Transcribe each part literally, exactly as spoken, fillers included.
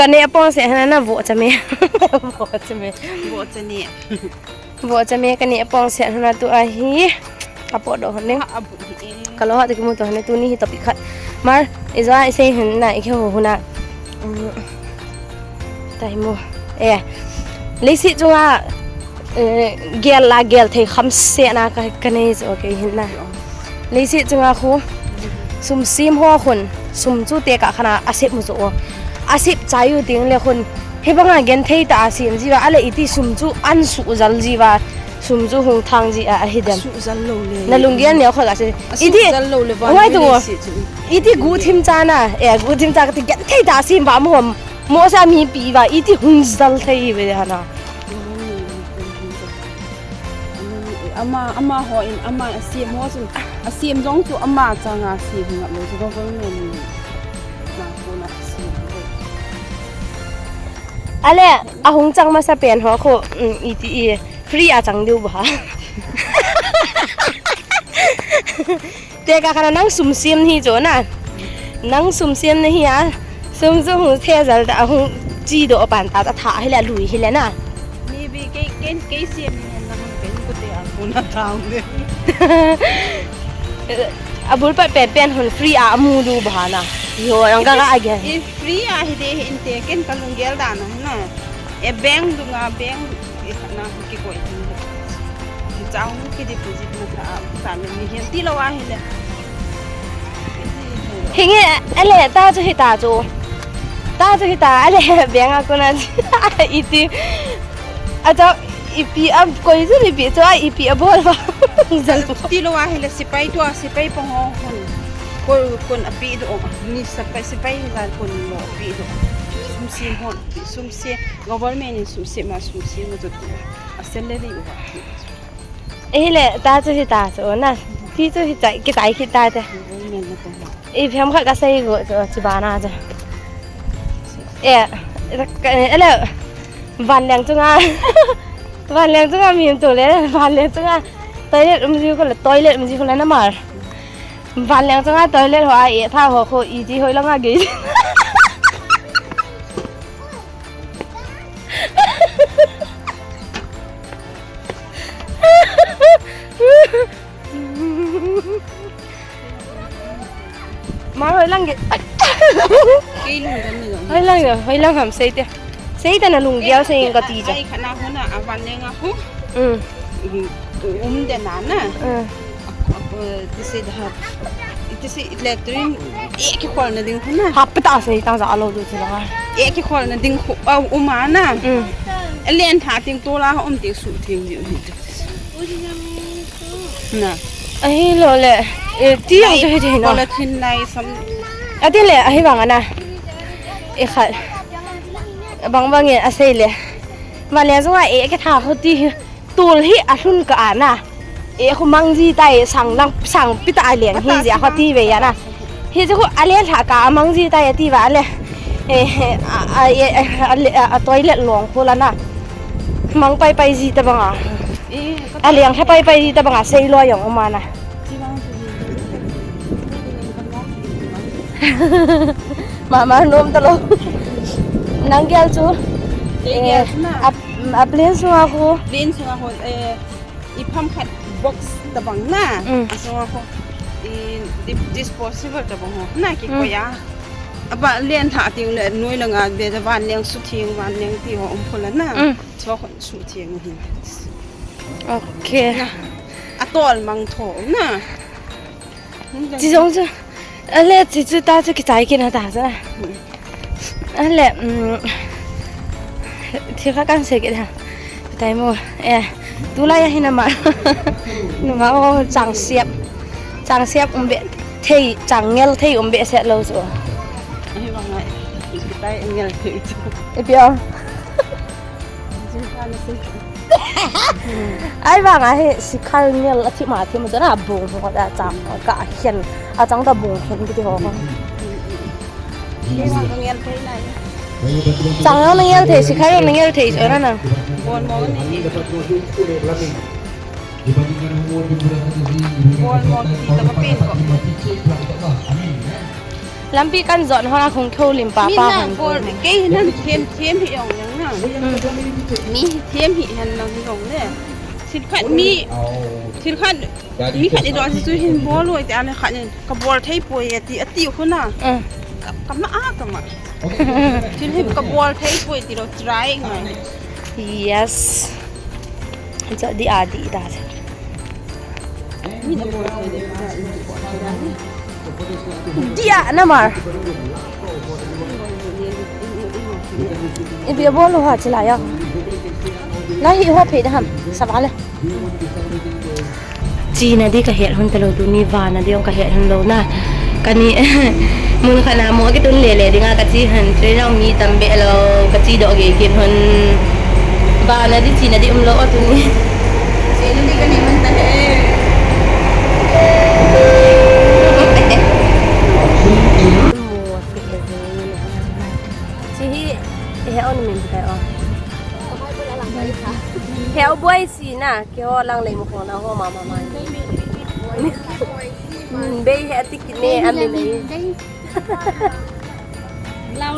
Kane apong se hana na vo chame. Vo chame. Vo chame. Vo chame kane apong se hana tu ahi. Apo do hon ding. Ha, abu hi e. Kalo ha te kimu to hana tu ni hi topic khat. Mar, ijo a isei hana, ike ho huna. Mm. Taimo. Eh. Leiset chunga, eh, gel la gel thei khamsetna ka, kanei chu kei hin na. Leiset chunga khu sum sem ho khun, sum chu tekah khat a asep mu chu. Asep chai u ting le khun, hibanga genthei tah a sem jiuva, ale iti sum chu an suh jal jiuva, sum chu hung thang ji a, ahi dem. Suh jal lou le. Na lunggel neo khat a se. Asuh iti, jal lou le va, huai tu. Leiset chu. Iti guhthim cha na, eh, guhthim cha kati genthei tah a sem va mo. Mo sa mipi va iti hung jal thei ve hana. Ama, ama ho in, ama asem ho chu, asem jong chu ama changa sem ngap lou chu government in na kona asem lou. Ale, ahung chang masa pen ho khu, um, iti i, free a chang diu ba. Tekah khat a nang sum sem hi chu na. Nang sum sem na hi a. Sum chu hung thei jal ta hung chi do pan ta ta tha hile lui hile na. Ni bi kei, kei, kei sem ni na hung pen ko te a ko na thang de. Abul pat pen pen hon free a amu du ba na. Yo yang ka ka again. Free a hi de hi inte ken ka lunggel dan a na. E bank dunga bank e khat na kikoi hin. Ki chang ki deposit na sa a sa le mi hin ti lou a hi le. Hinge, ale ta chu hi ta chu. Ta chu hi ta, ale bank a kona iti. Acha ipi a koi chu ipi chu a ipi a bol ba. Jal ti lou a hi le sipai tu a sipai pang ho hon. Ko kon api do ni sipai sipai jal kon lo api do. Sum sem hon, sum sem government in sum sem ma sum sem ma tu. A salary u ba. Ehile, ta chu hi ta chu na. Ti chu hi chai, kichai kit ta te. Government na to ma. Iphem khat kasei go chu, chu ba na chu. Eh, ele, vanleng chunga. Vanleng chunga mi um tu le, vanleng chunga. Toilet um ji ko le, toilet um ji ko le na mar. Vanleng chunga toilet ho a e tha ho kho iti hoi langa ge. Mar hoi lang ge. Kei lungdam ni lo. Hoi lang ge, hoi lang ham sei te. Sei te na lunggel sei ka ti ja. Ai khana hona avan lenga hu. Mm. Um de na na. Mm. Ap, ap, tisi da hap. Tisi latrine. E ki khol na ding hona. Hap ta sei ta ja lo du sila. E ki khol na ding khu, a, um a na. Mm. Len tha ting to la um ti su ting ji. Na. Ahilou le, eh, ti jong chu hiti hi na. Polythene lai sam. Ati le, ahi vang ana. Eh, khat. Bang bang e, asei le. Vanleng chunga e, ke tha ho ti. Tul hi alhun ka ana. E, khu mang ji tai sang lang, sang pi ta a leng hi ji a khu ti ve ana. Hi chu khu a le lha ka a mang ji tai a ti va le. Eh, a, a, eh, a, a, a toilet long khu la na. Mang pai pai ji ta banga. A leng lha pai pai ji ta banga sei lo jong um ana. Mama nom ta lo. Nang gel chu. Kei gel chu na. Eh, a, a plain sunga khu. Plain sunga khu, eh, Ipham khat box tabang na. Mm. Asunga khu i di-, disposable tabang ho na kikoi a. Mm. Aba len tha ting le noi langa be da vanleng sutheng vanleng ti ho um khu la na. Mm. Chu khu sutheng hin. Okay. Na. Atol mang tho na. Chi jong chu. Ale, chi chu ta chu kichai kit na ta chu. Ale, um, thil khat kan sei kit ha. Taimo, eh, tulai a hin ama. Numa o chang siap. Chang siap um be thei, chang ngel thei um be se lo chu. Ahi vang ai. Kitai ngel thei chu. Ipi a. Ai vang ahi, sikhar ngel a thim a thim a chana bung ho da chang ka khen, a chang da bung khen kiti ho. Chang na ngel thei, sikhar na ngel thei, chana na. Bon mo ni. Bon mo ni ta pa pen ko. Lampi kan jot hon a khong kho lim pa pa hon bol. Kei nan them them hi jong lang na. Mi them hi hen lang hi jong le. Thil khat mi, thil khat mi khat i don chu hin bol loi te, a le khat nin ka bol thei poi ati, ati khu na. Ka, ka ma a, ka ma. Thil hi ka bol thei poi ti lo, try ngai. Yes. Cho di a di da. Mi na bol thei de. Dia namar. Ipi bol lo ha chila ya. La hi ho phe da ham. Sa ba le. Chena di ka het hon talou, tuni vana di ong ka het hon lou na. Kani mun khat na mo kitun lele dinga ka chi hon, train jong mi tam be lou, ka chi doh gei kit hon. Vana di chena di um lou o tuni. Chena di kani mun ta he. Mo se e. Chi hi he on min ta o. He o boy. Sina, keiho lang lei mo khona ho mama mai. Min bei he ati kine a min nei.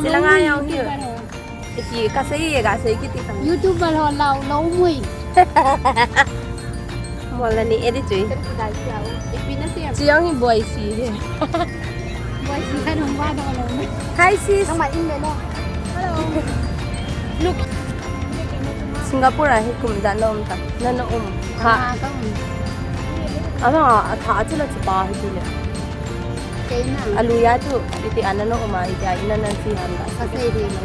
Sila nga yang hi. Iki ka sei ye ga sei kiti kam. YouTuber ho lau lau mui. Mola ni edi chui. Chiang hi boy si he. Boy si ka nung ba dong lo. Hi sis. Kama in de no. Hello. Look. Singapore a hi kum jan na um ta. Na na um. Ha. Ah, ka um. Ama a tha a chu na chu pa hi ti le. Kei na. Alu ya chu iti ana na um a iti a ina na si han da. Ka sei di lo.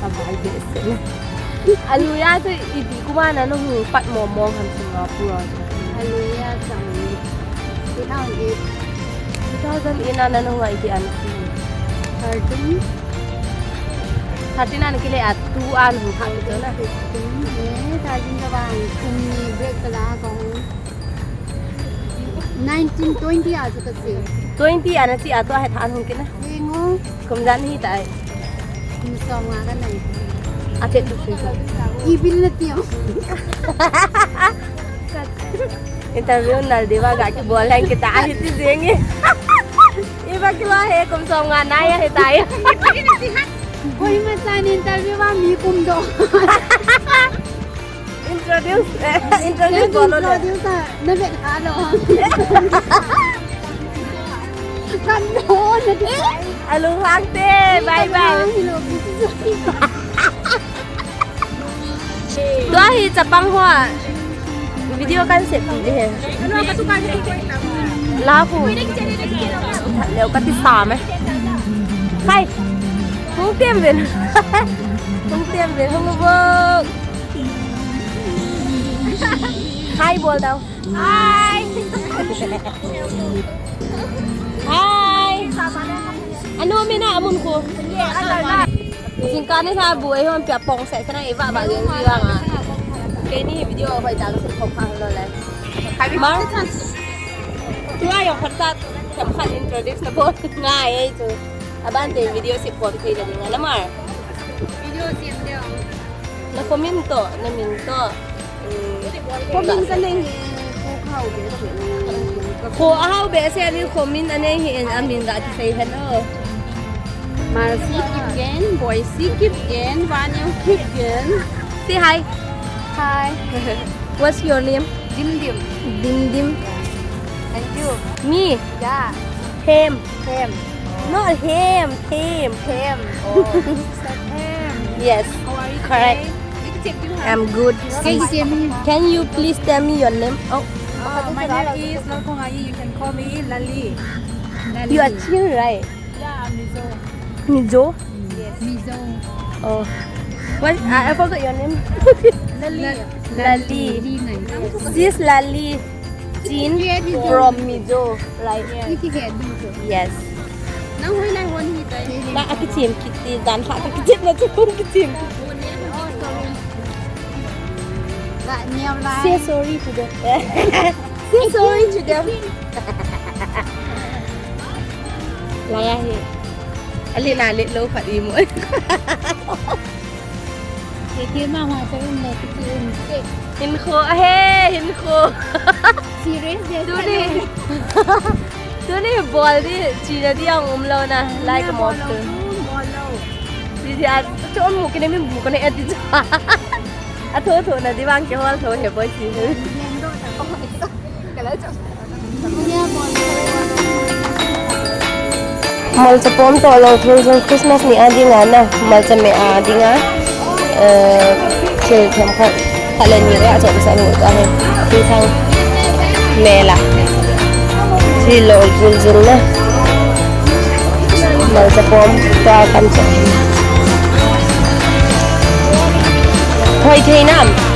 Abai behseh na. Alu ya chu iti kuma na na hung pat mong mong ham Singapore a chu. Alu ya chang. Two thousand eight. Two thousand eight na na hung a iti an si. Thirteen. Thirteen an kile a two an hung thang tu na. Fifteen. Eh, thirteen ka bang kum ni break ka la ka hung. Nineteen twenty a chu ka si. Twenty ana chi a tua he than hung kina. He ngo. Kum jan hi tai. Kum som nga ka nai. A che tu si. I bil na tiam. Interview nal diva ga ki bol hai kita a hi ti jeng e. Iba ki wa he kum som nga nai a hi tai. Koi ma chan interview wa mi kum do. Introduce, eh, introduce bol lo le. Introduce a, na vet kha lo. Kan do na di. Alung hang te, bye bye. Hello, this is Tua hi chapang ho a video kan set ti di he. La khu. Leo ka ti sa me. Khai. Hung tem ven. Hung tem ven, hung bo. Hi bol dau. Hi. Hi. Anu mina amun ko. Jingkah ni sa bu ei hon pia pong se sana iwa ba jeng ji wa nga. Kei ni video hoi dang se khop khang lo le. Mar. Tua jong khat ta kem khat introduce na bol ngai ei chu. Aban te video se pon thei da ding a na Mar. Video sem de ong. Na comment to, na min to. Comment ka nei hi, ko khau be se. Ko ahau be se ni comment a nei hi en a min ga ti sei hen o. Marcy Kipgen, Boysi Kipgen, Vaniu Kipgen. Say hi. Hi. What's your name? Dim Dim. Dim Dim. And you? Me? Yeah. Him. Him. Not him, him. Him. Oh, sister Him. Yes. How are you today? Correct. I'm good. Can you please tell me your name? Oh. Uh, my name is Lalkhongai. You can call me Lali. You are Chin, right? Yeah, I'm Mizo. Mizo? Yes. Mizo. Oh. What? I, I forgot your name. Lali. Lali. Lali. Sis Lali. Chin from Mizo, right? Yes. Nang hoi lai hon hi tai. Na akichim kiti dan ha akichim na chu kichim. Say sorry to them. Say sorry to them. Laya hi. Ali na le lo khat i mo. Kei kei ma ma sa um na kiti um se. Hinkho ahe, hinkho. Serious de. Tu ni. Tuni bol di, china di ang umlou na, lai ka mop tu. Bol lou, bol lou. Sisi a, chon mu kine min bu kane ati chu. A tho tho na di bang ke hol tho he boy si. Malcha pom toh lou thei jong Christmas ni a dinga na, malcha me a dinga, eh, thil themkhat, khat le ni le a chomsah nu ka he, thil thang me la, thil lou jul jul na, malcha pom toh a kan chom. Hoi thei nam.